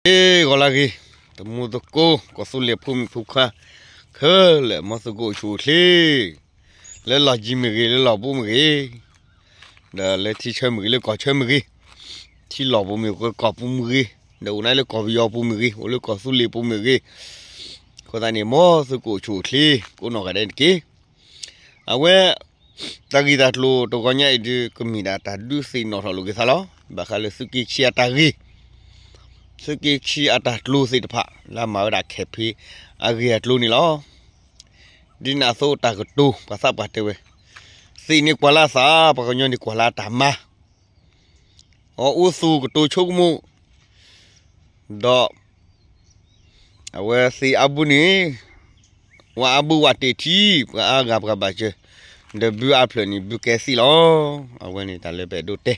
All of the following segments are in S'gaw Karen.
ဂီၤလၢဂ့ၤ, တမူသကိး ကီၢ်သူလ့ၤဖိမုၣ်ဖိခွါ ခဲလၢာ် မ်သုကအိၣ်ဆူၣ်အိၣ်ချ့ လၢလီၢ်ယံၤမ့ၢ်ဂ့ၤ လၢလီၢ်ဘူးမ့ၢ်ဂ့ၤ, ဒီးလၢထံဆၢမ့ၢ်ဂ့ၤ လၢကီၢ်ဆၢမ့ၢ်ဂ့ၤ, ထံလီၢ်ပူၤမ့ၢ်ဂ့ၤ ကီၢ်ပူၤမ့ၢ်ဂ့ၤ, ဒီးအိၣ်နၤလၢကီၢ်ပယီၤပူၤမ့ၢ်ဂ့ၤ အိၣ်လၢကီၢ်သူလ့ၤပူၤမ့ၢ်ဂ့ၤ, အဃိသတးန့ၣ် မ်သုကအိၣ်ဆူၣ်အိၣ်ချ့ ကိးနီၢ်ဂၤဒဲးတက့ၢ်. အဝဲ တၢ်ဂ့ၢ်တၢ်ကျိၤတဂီၤညါအံၤဒုး ကမ့ၢ်ဒၣ်တၢ်ဒုးသ့ၣ်နီၣ်ထီၣ်လိာ်က့ၤသးလီၤ. ဘၣ်ဃးလၢသုးက့ခံအတၢ်ဂ့ၢ်, သုးက့ခံအတၢ်ကျိၤသ့ၣ်တဖၣ် လၢအမၤဝဲဒၣ် campaign အဂ့ၢ်အကျိၤန့ၣ်လီၤ. ဒ်န့ၣ်အသိးတၢ်ကတိၤ ပှၤသးပှၢ်တဲဝဲ, သ့ၣ်န့ၣ်ကွၢ်လၢအသး, ပှၤကညီန့ၣ်ကွၢ်လၢအတၢ်မၤ အအိၣ်သူၣ်ကတိၤဆိကမိၣ်, ဒီး အဝဲသ့ၣ်အါဘုန့ၣ် ဝဲအါဘုဝဲတ့ၢ်ထံ ပှၤအါဂၤပှၤဘၣ်စၢၤ, ဒီးဘုအါဖျၢၣ်န့ၣ် ဘုကဲသံလီၤ. အဝဲန့ၣ်တၢ်လၢပအဲၣ်ဒိးတဲ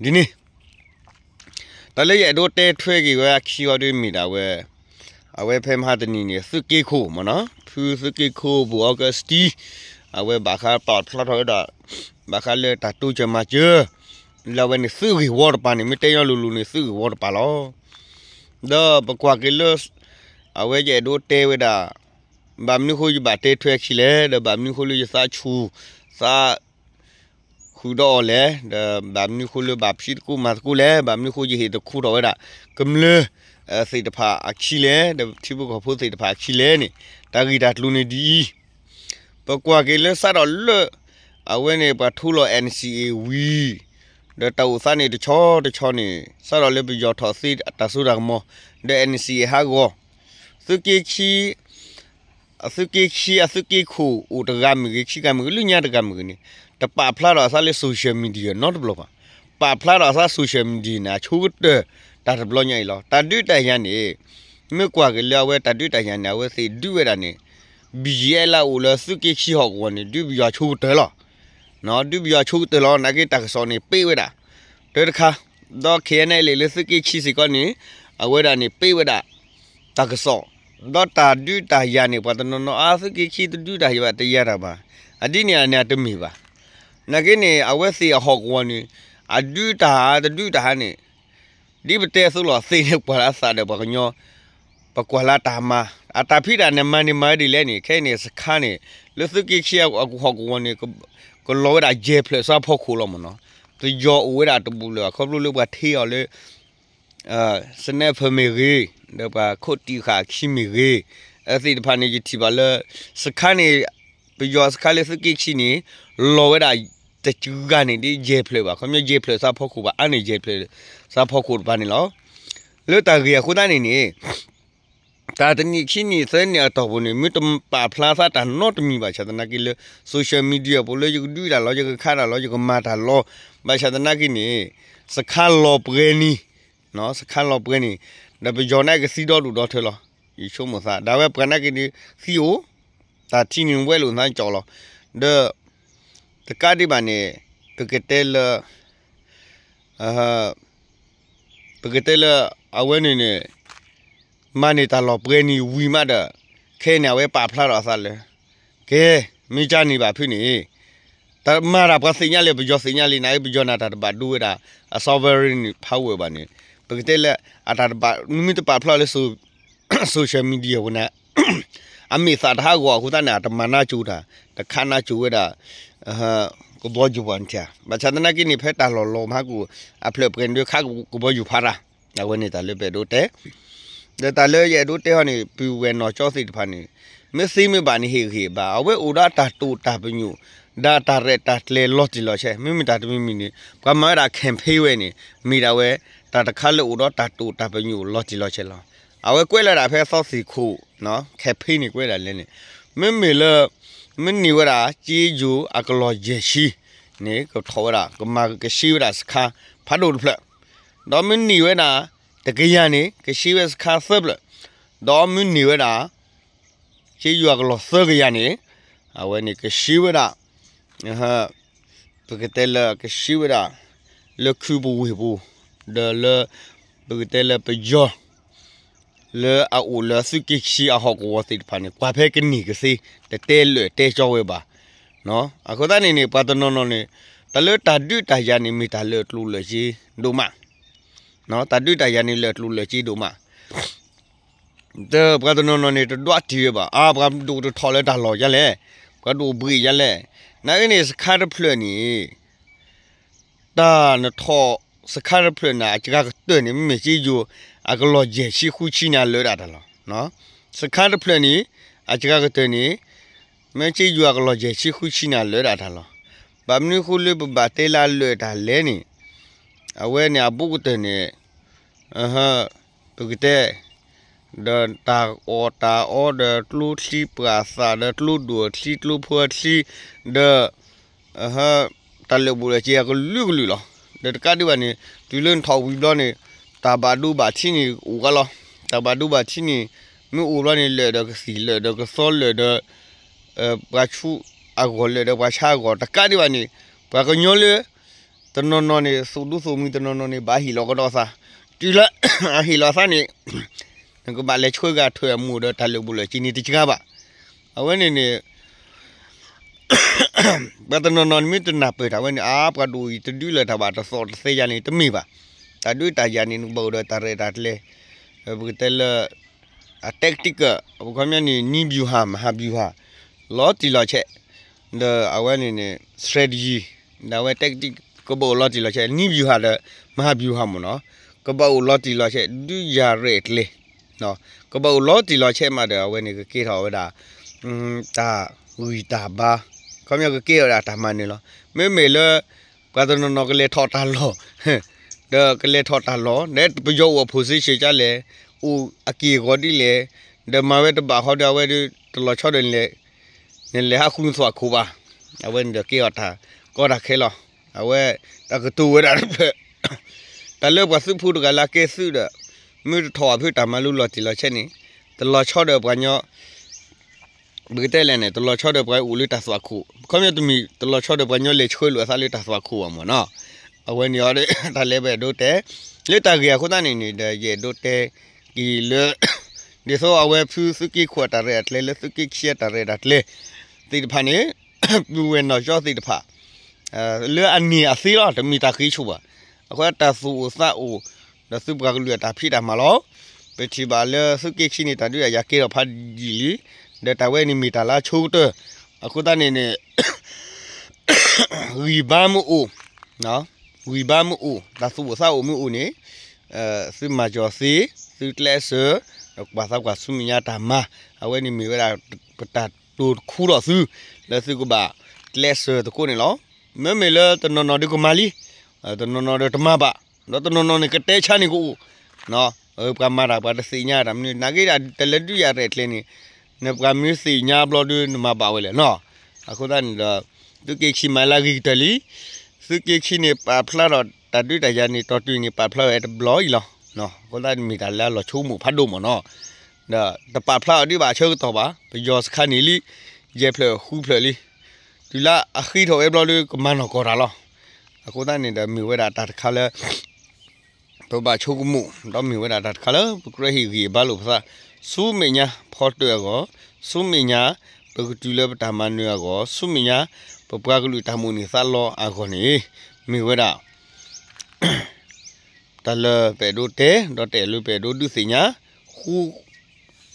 ဒ်န့ၣ် တၢ်လၢယအဲၣ်ဒိးတဲထွဲက့ၤဝဲအခံအီၤဒ်မ့ၢ်ဒၣ်ဝဲ အဝဲဖဲမဟါတနံၤန့ၣ် သုးက့ခိၣ်မ့ၢ်နီၤ ဖုသုးက့ခိၣ် ဘူၣ်အီကူးစတံ အဝဲဘၣ်ဃးပာ်ဖျါထီၣ်ဝဲဒၣ် ဘၣ်ဃးလၢတၢ်တိစၢၤမၤစၢၤ လၢအဝဲန့ၣ်သုးဂ့ၢ်ဝီတပၤန့ၣ် မ့ၢ်တဲညီလိၤလိၤန့ၣ် သုးဂ့ၢ်ဝီတပၤလီၤ. ဒီးပကွၢ်က့ၤလၢ အဝဲယအဲၣ်ဒိးတဲဝဲဒၣ် ဘၣ်မနုၤဃိယဘၣ်တဲထွဲအခံလဲၣ်, ဒီးဘၣ်မနုၤဃိလၢယသးဆူၣ် သး ဃုာ်ဒီးအီၤလဲၣ်, ဒီးဘၣ်မနုၤဃိလၢဘၣ်ဖံးသကိးမၤသကိးလဲၣ်, ဘၣ်မနုၤဃိယဟ့ၣ်သခူထီၣ်ဝဲဒၣ် ကမျၢၢ် သ့ၣ်တဖၣ်အခံလဲၣ်, ဒီးထံဖိကီၢ်ဖိသ့ၣ်တဖၣ်အခံလဲၣ်န့ၣ် တၢ်ဂ့ၢ်တၢ်ကျိၤန့ၣ်ဒ်အံၤ, ပကွၢ်က့ၤလၢစးထီၣ်လၢ အဝဲန့ၣ်ပှၤထူလီၤ NCA ဝံၤ ဒီးတၢ်အိၣ်သးန့ၣ်တဆီတဆီန့ၣ် စးထီၣ်လၢပယီၤထီၣ်သ့တၢ်စိတၢ်ကမီၤ ဒီး NCA ဟးဂီၤ သုးက့ခံ အသုးက့ခံ အသုးက့ခိၣ်အိၣ်တဂၤမ့ၢ်ဂ့ၤ ခံဂၤမ့ၢ်ဂ့ၤ လၢညါတဂၤမ့ၢ်ဂ့ၤန့ၣ် တပာ်ဖျါထီၣ်အသးလၢ social media နီတဘျီဘၣ်. ပာ်ဖျါထီၣ်အသး social media န့ၣ် အဆိကတၢၢ်တၢ်တဘျီညါအံၤလီၤ. တၢ်ဒုးတၢ်ယၤန့ၣ် မ့ၢ်ကွၢ်က့ၤလၢအဝဲတၢ်ဒုးတၢ်ယၤန့ၣ် အဝဲသ့ၣ်ဒုးဝဲဒၣ်န့ၣ် ဘံၣ်ယဲလၢအအိၣ်လၢသုးက့ခံဟီၣ်ကဝီၤန့ၣ် ဒုးပယီၤဆိကတၢၢ်လီၤ. ဒုးပယီၤဆိကတၢၢ်လီၤ. နာ်က့တၢ်ကစီၣ်န့ၣ် ပ့းဝဲဒၣ် တၢတခါ, ဒီး KNLA လၢသုးက့ခံစ့ၢ်ကီးန့ၣ် အဝဲဒၣ်န့ၣ် ပ့းဝဲဒၣ် တၢ်ကစီၣ်, ဒီးတၢ်ဒုးတၢ်ယၤန့ၣ် ပှၤတနီၤနီၤ အါ သုးက့ခံတဒုးတၢ်ယၤဘၣ် တယၤတၢ်ဘၣ်, အဒ်န့ၣ်န့ၣ် အတမ့ၢ်ဘၣ်. နာ်က့န့ၣ် အဝဲသ့ၣ်အဟီၣ်ကဝီၤန့ၣ် အဒုးတၢ်တဒုးတၢ်ဟါန့ၣ် ဒ်ပတဲအသိးလီၤ သ့ၣ်န့ၣ်ကွၢ်လၢအသးဒီးပှၤကညီ ပကွၢ်လၢတၢ်မၤ အတၢ်ဖံးတၢ်မၤန့ၣ် မၤဝဲဒ်လဲၣ်န့ၣ် ခဲအံၤန့ၣ် စခါန့ၣ် လၢသုးက့ခံအဟီၣ်ကဝီၤန့ၣ် ကလီၤဝဲဒၣ်ယဲၢ်ဖျၢၣ်စးဖီခိၣ်လီၤမ့ၢ်နီၤ. ပယီၤအိၣ်ဝဲဒၣ်တဘူၣ်လၢၤ ခီဖျိလၢပှၤထ့အီၤလၢ sniper မ့ၢ်ဂ့ၤ, ဒီးပှၤခိးတံၢ်ဃာ်အခံမ့ၢ်ဂ့ၤ, အသ့ၣ်တဖၣ်န့ၣ် ယထံၣ်ဘၣ်လၢ စခါန့ၣ် ပယီၤစခါလၢသုးက့ခံန့ၣ် လီၤဝဲဒၣ်တဂၤန့ၣ်ဒ်ယဲၢ်ဖျၢၣ်ဘၣ်, ခီပညီယဲၢ်ဖျၢၣ်စးဖီခိၣ်ဘၣ် အါန့ၢ်ယဲၢ်ဖျၢၣ်စးဖီခိၣ်တပၤန့ၣ်လီၤ. လၢတၢ်ဂ့ၢ်အဃိသတးန့ၣ်န့ၣ် တၢ်တနံၣ်ခံနံၣ်သၢနံၣ်အတီၢ်ပူၤန့ၣ် မ့ၢ်တပာ်ဖျါသးတၢ်နီတမံၤဘၣ်ဆၣ်သနာ်က့လၢ social media ပူၤလၢယကဒုးတၢ်လီၤ ယကခးတၢ်လီၤ ယကမၤတၢ်လီၤ ဘၣ်ဆၣ်သနာ်က့န့ၣ် စခါလီၤပှဲၤနံၤ စခါလီၤပှဲၤနံၤ ဒီးပယီၤန့ၣ်ကသံဒီဒူၣ်ဒီထၢလီၤ. ယဆိကမိၣ်သး ဒၣ်ဝဲပှၤနာ်က့န့ၣ် သံအိၣ် တၢ်ထံန့ၣ်ဝဲလိာ်သးကၠီလီၤ. ဒီး တကးဒံးဘၣ်န့ၣ် ပကတဲလၢ ပကတဲလၢ အဝဲန့ၣ်န့ၣ် မၤန့ၢ်တၢ်လီၤပှဲၤနံၤဝံၤမးဒီး ခဲအံၤန့ၣ် အဝဲပာ်ဖျါထီၣ်အသးလၢ ကဲ မ့ၢ်ကၢ်န့ၣ်ဘၣ်ဖုန့ၣ် တၢ်မၤတၢ်ပှၤသ့ၣ်ညါလံ ပယီၤသ့ၣ်ညါလံ နာ်က့ပယီၤန့ၣ် တၢ်တဘၣ်ဒိဝဲဒၣ် အ sovereign power ဘၣ်န့ၣ် ပကတဲလၢ အတၢ်တဘၣ် နမ့ၢ်တပာ်ဖျါလၢ social media ပူၤန့ၣ် အမ့ၢ်သးတဟးဂီၤအဃိသတးန့ၣ် အတမၤနၢ်ကၠိတၢ် တခးနၢ်ကၠိဝဲဒၣ် ကဘီယူၤပှၤန့ၣ်ထံၣ်ဧါ. ဘၣ်ဆၣ်သနာ်က့န့ၣ် ဖဲတၢ်လီၢ်လီၤမဟါကအိၣ် အဖျၢၣ်ပှဲၤန့ၣ်ဒုးခးကဘီယူၤဖးတၢ် အဝဲန့ၣ်တၢ်လၢပအဲၣ်ဒိးတဲ ဒီးတၢ်လၢယအဲၣ်ဒိးတဲဟီန့ၣ် ပုၢ်ဝဲၢ်နီၢ်ကၠီသ့ၣ်တဖၣ်န့ၣ် မ့ၢ်သ့မ့ၢ်ဘၣ်န့ၣ် ဟ့ၣ်ဂံၢ်ဘါ အဝဲအိၣ်ဒီးတၢ်တိာ်တၢ်ပညိၣ် ဒီးတၢ်ရဲၣ်တၢ်ကျဲၤလီၤတံၢ်လီၤဆဲး မ့မ့ၢ်တၢ်တမံၤမံၤန့ၣ် ပှၤမၤဝဲဒၣ် campaign ဝဲန့ၣ် မ့ၢ်ဒၣ်ဝဲ တၢ်တခါလၢအိၣ်ဒီးတၢ်တိာ်တၢ်ပညိၣ်လီၤတံၢ်လီၤဆဲးလီၤ. အဝဲကွဲးလၢဒၣ်ဖဲသီသ့ၣ်ခိၣ် campaign န့ၣ်ကွဲးဒၣ်လဲၣ်န့ၣ် မ့မ့ၢ်လၢ မ့ၢ်န့ၢ်ဝဲဒၣ် က့ယိၤအကလီၢ်ယဲၢ်ဆံန့ၣ် ကထီၣ်ဝဲဒၣ် ကမၤကဆှံဝဲဒၣ်စခါဖးဒိၣ်တဖျၢၣ် ဒီးမ့ၢ်န့ၢ်ဝဲဒၣ် တကယၤန့ၣ် ကဆှံဝဲစခါသၢဖျၢၣ် ဒီးမ့ၢ်န့ၢ်ဝဲဒၣ် က့ယိၤအကလီၢ်သၢကယၤန့ၣ် အဝဲန့ၣ်ကဆှံဝဲဒၣ် ပကတဲလၢကဆှံဝဲဒၣ် လၢခုပူၤဝ့ၢ်ပူၤ ဒီးလၢ ပကတဲလၢပယီၤ လၢအအိၣ်လၢသုးက့ခံအဟီၣ်ကဝီၤသ့ၣ်တဖၣ်န့ၣ် ကွၢ်ဖဲကန့ၢ်ကသ့ တတဲလၢာ်တဲကၠီဝဲဘၣ်. အဃိသတးန့ၣ်န့ၣ် ပှၤတနီၤနီၤန့ၣ် တၢ်လၢတၢ်ဒုးတၢ်ယၤန့ၣ် မ့ၢ်တၢ်လၢအကျိၤလၢအစ့ဒိၣ်မး တၢ်ဒုးတၢ်ယၤန့ၣ် လၢာ်ကျိၤလၢာ်စ့ဒိၣ်မး, ဒီးပှၤတနီၤနီၤန့ၣ် တဒွးတ့ၢ်ဝဲဘၣ်, အါ ပှၤဒိၣ်တထီၣ်လၢတၢ်လီၢ်ယါလဲၣ်, ပှၤဒိၣ်ဘှံးယါလဲၣ်, နာ်က့န့ၣ် စခါတဖျၢၣ်န့ၣ် တၢ်နထီၣ် စခါတဖျၢၣ်န့ၣ် အစှၤကတၢၢ်န့ၣ် မ့မ့ၢ်စ့ယိၤ အကလီၢ်ယဲၢ်ဆံဃုဆံန့ၣ် အလၢာ်ဒၣ်တၢ်လီၤ. စခါတဖျၢၣ်န့ၣ် အစှၤကတၢၢ်န့ၣ် မ့ၢ်စ့ယိၤအကလီၢ်ယဲၢ်ဆံဃုဆံန့ၣ် အလၢာ်ဒၣ်တၢ်လီၤ. ဘၣ်မနုၤဃိလၢပဘၣ်တဲလၢအလၢာ်တၢ်လဲၣ်န့ၣ်, အဝဲန့ၣ်အဘူးကတၢၢ်န့ၣ် ပကတဲ ဒီးတၢ်အီၣ်တၢ်အီဒီးကျိချံပှာ်သၣ်ဒီးကျိဒိၣ်အချံကျိဖိအချံ ဒီး တၢ်လၢာ်ဘူးလၢာ်စ့အကလုာ်ကလုာ်လီၤ. ဒီးတကးဒံးဘၣ်န့ၣ် တုၤလၢနထီၣ်ဝံၤဘျီန့ၣ် တၢ်ဘၣ်ဒိဘၣ်ထံးန့ၣ်အိၣ်ဝဲလီၤ. တၢ်ဘၣ်ဒိဘၣ်ထံးန့ၣ် မ့ၢ်အိၣ်ဘျီန့ၣ် လၢာ်ဒီးကသံၣ်လၢာ်ဒီးကသီလၢာ်ဒီး ပှၤဆူးအဂီၢ်လၢာ်ဒီးပှၤဆါအဂီၢ် တကးဒံးဘၣ်န့ၣ် ပှၤကညီလၢ တနီၤနီၤန့ၣ် သူၣ်ဒူသူၣ်မံၤ တနီၤနီၤန့ၣ် ဘၣ်ဟ့ၣ်လီၤကဒီးသး, တုၤလၢ အဟ့ၣ်လီၤသးန့ၣ် နကဘၣ်လဲၤဆှၢဂၤထွဲအမူးဒီးတၢ်လၢာ်ဘူးလၢာ်စ့န့ၣ်တစှၤဘၣ်. အဝဲန့ၣ်န့ၣ် ပှၤတနီၤနီၤန့ၣ်မ့ၢ်တနၢ်ပၢၢ်တၢ်ဝဲန့ၣ် အါ ပှၤဒိၣ်အံၤတဒုးလၢာ်တၢ်ဘၣ်တသီၣ်တသဲယါန့ၣ် တမ့ၢ်ဘၣ်. တၢ်ဒုးတၢ်ယၤန့ၣ် နကဘၣ်အိၣ်ဒီးတၢ်ရဲၣ်တၢ်ကျဲၤ, ပကတဲလၢ အ tactical ပခီပညီန့ၣ် နည်းဗျူဟာ မဟာဗျူဟာ လီၤတံၢ်လီၤဆဲး, ဒီးအဝဲန့ၣ်န့ၣ် strategy ဒီးအဝဲ tactic ကဘၣ်အိၣ်လီၤတံၢ်လီၤဆဲး နည်းဗျူဟာ ဒီး မဟာဗျူဟာ မ့ၢ်နီၤ, ကဘၣ်အိၣ်လီၤတံၢ်လီၤဆဲး ဒုးယၤရဲၣ်ကျဲၤ ကဘၣ်အိၣ်လီၤတံၢ်လီၤဆဲးမးဒီး အဝဲန့ၣ်ကကဲထီၣ်ဝဲဒၣ် တၢ်ဂံၢ်တၢ်ဘါ, ခီပညီကကဲထီၣ်ဝဲဒၣ်တၢ်မၤနၢၤလီၤ. မ့မ့ၢ်လၢ ပှၤတနီၤနီၤကလဲၤထီၣ်တၢ်လီၢ် ဒီးကလဲၤထီၣ်တၢ်လီၢ် ဒီးပယီၤအိၣ်အ position ကလဲၣ်, အိၣ်အက့ၢ်အဂီၤဒ်လဲၣ်, ဒီးမၤဝဲတဘၣ်ဃီဒီး အဝဲဒီးတလီၤဆီဒီး နလဲၤဟးဃုနသွၣ်ခိၣ်ဘၣ်. အဝဲန့ၣ်ဒီးကဲအီၤတၢ်ကီတၢ်ခဲလီၤ. အဝဲ တၢ်ကတိၤဝဲဒၣ်တဖျၢၣ် တၢ်လၢပှၤသုးဖိတဂၤလၢအကဲသုးဒီး မ့ၢ်တထီၣ်အဖုတၢ်မၤလိလီၤတံၢ်လီၤဆဲးန့ၣ် တလီၤဆီဒီးပှၤညီ ပကတဲလဲၣ်န့ၣ် တလီၤဆီဒီးပှၤအိၣ်လၢတၢ်သွၣ်ခိၣ်, ခီပညီတမ့ၢ် တလီၤဆီဒီးပှၤညီလဲၤဆှၢလိာ်အသးလၢတၢ်သွၣ်ခိၣ်ဘၣ်မ့ၢ်နီၤ. အဝဲန့ၣ်အီၤ တၢ်လၢပအဲၣ်ဒိးတဲ လၢတၢ်ဂ့ၢ်အဃိသတးန့ၣ်န့ၣ်ဒီး ယအဲၣ်ဒိးတဲက့ၤလၢ ဒ်သိးအဝဲဖုသုးက့ခိၣ်အတၢ်ရဲၣ်တၢ်ကျဲၤ လၢသုးက့ခံအတၢ်ရဲၣ်တၢ်ကျဲၤ သ့ၣ်တဖၣ်န့ၣ် ပုၢ်ဝဲၢ်နီၢ်ကၠီသ့ၣ်တဖၣ် လၢအန့ၢ်အသ့လီၤ, တမ့ၢ်တၢ်ဃ့ဆိဘၣ်. အဃိတၢ်သူၣ်အိၣ်သးအိၣ် ဒီးသုပှၤကလုာ်အတၢ်ဖံးတၢ်မၤလီၤ. ပထံၣ်ဘၣ်လၢသုးက့ခံန့ၣ် တၢ်ဒုးတၢ်ယၤကဲထီၣ်ဖးယံာ်လံ, ဒီးတၢ်ဝဲန့ၣ်မ့ၢ်တၢ်လၢအဆိကတၢၢ်. အဃိသတးန့ၣ်န့ၣ် ဂံၢ်ဘါမ့ၢ်အိၣ်, ဂံၢ်ဘါမ့ၢ်အိၣ် တၢ်သူၣ်အိၣ်သးအိၣ်မ့ၢ်အိၣ်န့ၣ် သုမၤစၢၤသ့, သုကျဲးစၢး ဒီးကွၢ်သးကွၢ်ဆူမဲာ်ညါတၢ်မၤ, အဝဲန့ၣ်မ့ၢ်ဝဲဒၣ် ပတၢ်တိာ်တခူထီၣ်သု လၢသုကဘၣ်ကျဲးစၢးသကိးန့ၣ်လီၤ. မ့မ့ၢ်လၢတနီၤနီၤဒုးကမၤလံ, တနီၤနီၤဒီးတမၤဘၣ်, ဒီးတနီၤနီၤန့ၣ်ကတဲဆါန့ၣ်ကအိၣ် ပှၤမၤတၢ်ပှၤတသ့ၣ်ညါတၢ်မနုၤ နာ်က့ဒၣ်တၢ်လၢဒုးယၤရဲၣ်ကျဲၤန့ၣ် နပှၤမ့ၢ်သ့ၣ်ညါဘျီဒီးနမၤဘၣ်ဝဲလဲၣ်နီၤ. အဃိသတးန့ၣ်ဒီး သုးက့ခံမၤလၢအဂ့ၤကတၢၢ်လံ. သုးက့ခံန့ၣ်ပာ်ဖျါထီၣ်တၢ်ဒုးတၢ်ယၤန့ၣ် တီၢ်တုၤန့ၣ်ပာ်ဖျါဝဲတဘျီအံၤလီၤ. အဃိသတးန့ၣ်မ့ၢ်တၢ်လၢအလီၤဆိကမိၣ်ဖးဒိၣ်မ့ၢ်နီၤ. ဒီးတပာ်ဖျါအီၤဒံးဘၣ်အဆၢကတီၢ်ဘၣ်, ပယီၤစခါန့ၣ်လံ ယဲၢ်ဖျၢၣ်ဃုဖျၢၣ်လံ. တုၤလၢအဃ့ထီၣ်ဝဲဘျီဒီးကမၤနီၢ်ကီၢ်တၢ်လီၤ. အဃိသတးန့ၣ်ဒီးမ့ၢ်ဝဲဒၣ်တၢ်တခါလၢ ပဘၣ်ဆိကမိၣ် ဒီးမ့ၢ်ဝဲဒၣ်တၢ်တခါလၢ ပကြၢးဟ့ၣ်ဂံၢ်ဘါလိာ်ပသး ဆူမဲာ်ညါဖီတၢၢ်အဂီၢ်, ဆူမဲာ်ညါ ပကတုၤလၢပတၢ်မၤနၢၤအဂီၢ်, ဆူမဲာ်ညါ ပပှၤကလုာ်တၢ်မိၣ်န့ၢ်သးလီအဂီၢ်န့ၣ် မ့ၢ်ဝဲဒၣ် တၢ်လၢပအဲၣ်ဒိးတဲ ဒီးတအဲၣ်လၢပအဲၣ်ဒိးဒုးသ့ၣ်ညါ ဃူ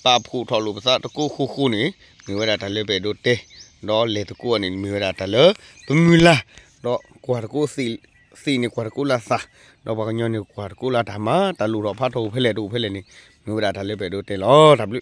ပာ်ဖှိၣ်ထီၣ်လိာ်ပသးတကိးဃိဃိန့ၣ် မ့ၢ်ဝဲဒၣ်တၢ်လၢပအဲၣ်ဒိးတဲ ဒီးလဲၤသကိးန့ၣ် မ့ၢ်ဝဲဒၣ်တၢ်လၢပမုၢ်လၢ် ဒီးကွၢ်တကိးသ့ၣ်, သ့ၣ်န့ၣ်ကွၢ်တကိးလၢသး, ဒီးပှၤကညီန့ၣ်ကွၢ်တကိးလၢတၢ်မၤ တၢ်လိၣ်ထီၣ်ဖးထီၣ်အိၣ်ဖဲလဲၣ်တအိၣ်ဖဲလဲၣ်န့ၣ် မ့ၢ်ဝဲဒၣ်တၢ်လၢပအဲၣ်ဒိးတဲလီၤ. တၢ်ဘျုး